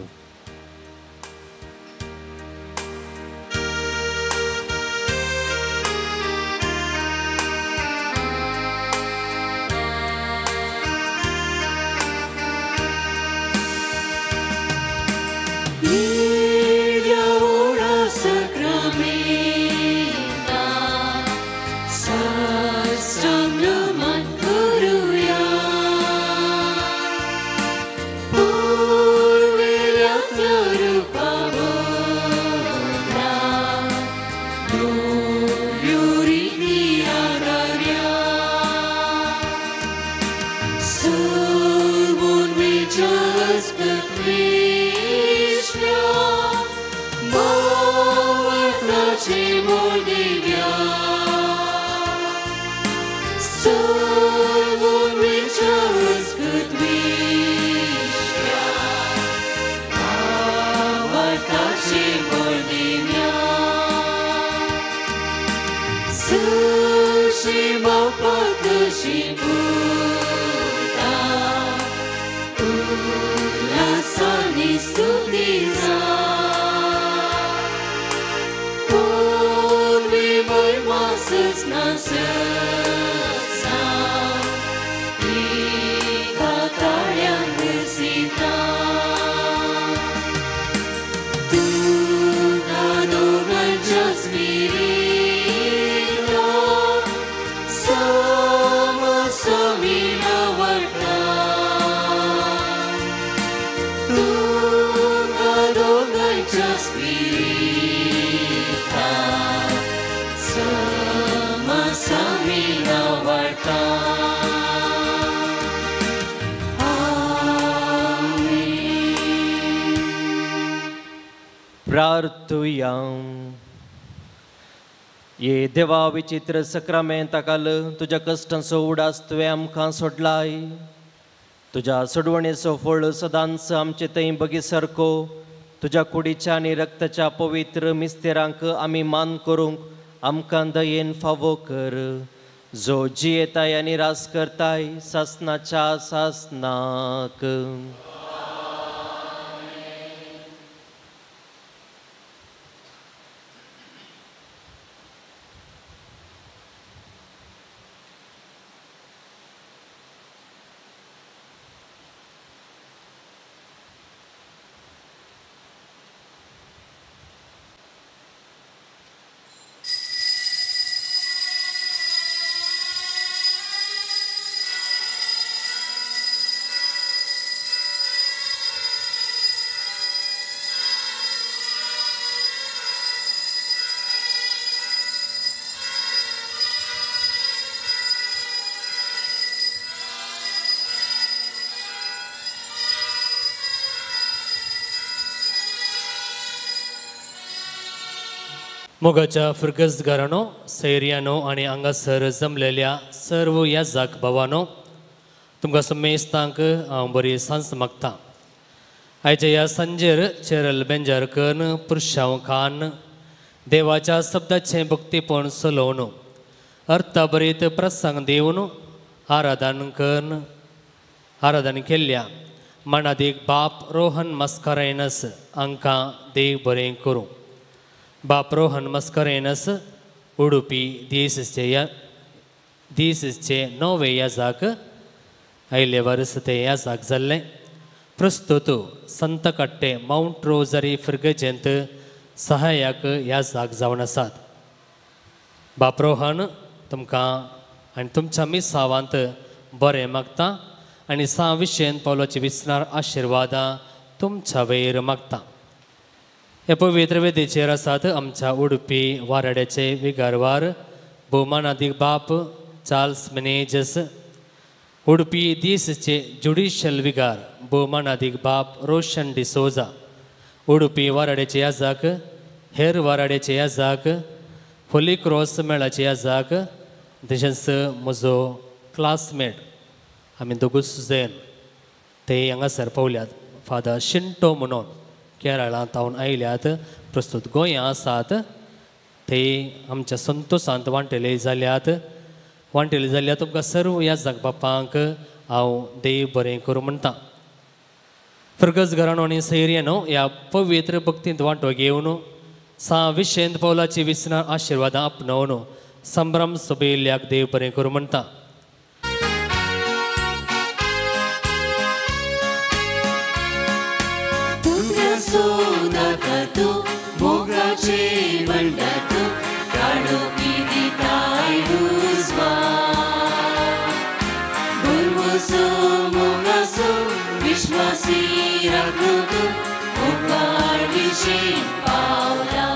Sırtına sırtına. तुज्या स्पिरिता समासामिना वाडटा. प्रार्थुया. ये देवा विचित्र सक्रामेंताकाल तुज्या कश्टांचो उडास तुवें आमकां सोडलाय. तुज्या सोडवणेचो फळ सदांच आमचे थंय बगी सारको तुज्या कुडीच्या आनी रक्ताच्या पवित्र मिस्तेरांक आमी मान करूंक आमकां दयेन फावो कर, जो जियेताय आनी रास करताय सासनाच्या सासनाक. मोगाच्या फिरगजगारांनो, सैर्यानो आनी हांगासर जमलेल्या सर्व याजाक भावानो, तुमकां समेस्तांक हांव बरी सांज मागता. आयच्या ह्या सांजेर चेरल बेंजार करून पुरशांव खान देवाच्या शब्दाचें भक्तीपण चलोवन अर्थभरीत प्रसंग दिवन आराधन करून आराधन केल्ल्या मानादीक बाप रोहन मस्करेनस हांकां देव बरें करूं. बाप रोहन मस्करेनस उडुपी दीसचे णवे याजाक आयले वर्स ते याजाक जाल्ले. प्रस्तुत संतकट्टे मावंट रोजरी फिर्गजेंत सहाय्याक याजाक जावन आसात. बाप रोहन तुमकां आनी तुमच्या मिसावांत बरें मागता आनी सा विशयन पावलाची विसणार आशिर्वादां तुमच्या वयर मागता. हे पवित्र वेदीचेर आसात आमच्या उडुपी वाराड्याचे विगारवार भोवमानादीक बाप चार्ल्स मिनेजस, उडुपी दीसचे ज्युडिशियल विगार भोवमानादीक बाप रोशन डिसोजा, उडुपी वाराड्याचे याजाक, हेर वाराड्याचे याजाक, होली क्रॉस मेळाचे याजाक, तशेंच म्हजो क्लासमेट आमी दोगूच जैन ते हांगासर पावल्यात. फादर शिंटो म्हणून केरळांत हांव आयल्यात, प्रस्तुत गोंया आसात. ते आमच्या संतोशांत वांटेले जाल्यात. वांटेले जाल्यार तुमकां सर्व ह्या जगबापांक हांव देव बरें करूं म्हणटा. फिरगज घराणो आनी सैर्यानो ह्या पवित्र भक्तींत वांटो घेवन सा विशेंत पावलाची विसनां आशिर्वादां आपणावन संभ्रम सोबयल्ल्याक देव बरें करूं म्हणटा. सोदाका तू मोगाचे भंडार तू काळोखी दिताय उजवाड भरवसो मोगासो विश्वासी राखो तू मुखार विशीं पावला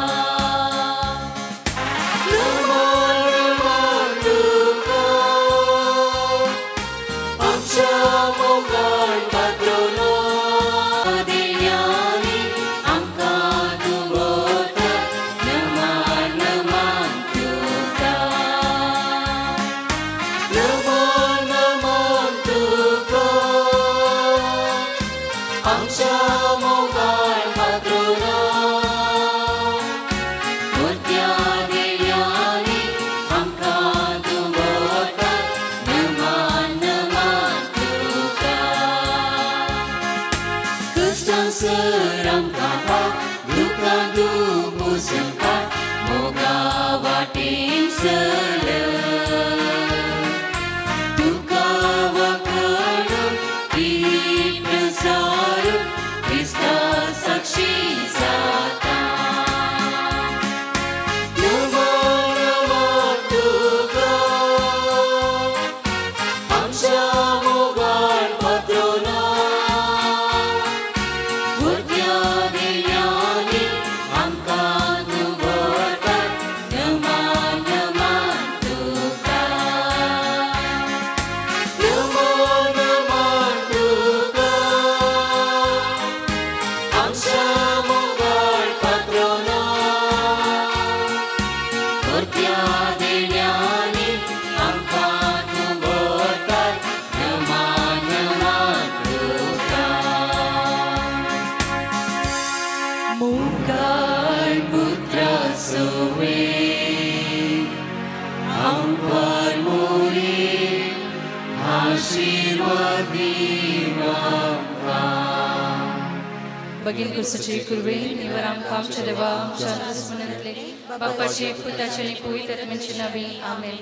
Patrona, बगीन कुसूची कुरवे निवर आमकां आमच्या देवा आमच्या दुस्मनांतले बापाची पुताची आनी पवित्र आत्म्याची नावी आमेन.